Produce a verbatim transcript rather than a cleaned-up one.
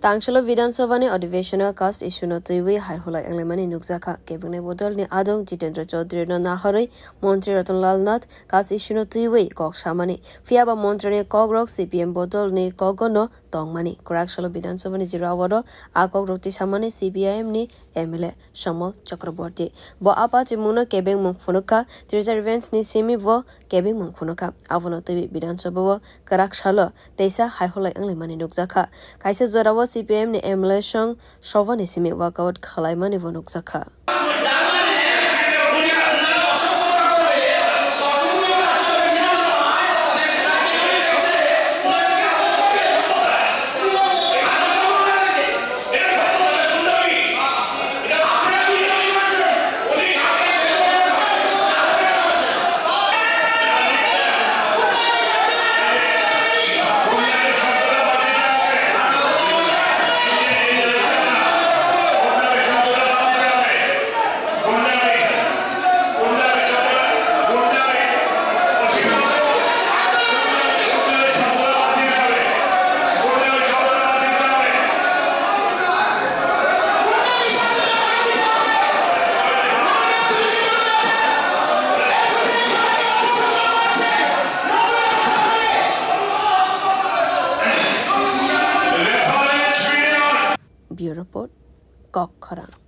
Tangsalo Bidhan Sabha ni adhiveshon o caste issue no twiwi hai hulai wnglaimani nukjakha. Kebengni bodol ni adong Jitendra Chaudhary no naharwi Montri Ratan Lal Nath caste issue no twiwi kok samani. Phiya ba montri ni kok rok C P M bodol ni kogo no tongmani. Kwrak salo Bidhan Sabha ni jora oro a kok rok tisamani C P I M ni M L A Shyamol Chakraborty. Bo a pachimung no kebengmung phunukha, Treasury Bench ni simi bo kebengmung phunukha. Abono twiwi Bidhan Sabha o kwrak salo teisa hai hulai wnglaimani nukjakha. Kaisa jorao C P I M ni M L A song Sabha ni simi walkout khwlaimani bo nukjakha. Bureau Report, Kok Khorang.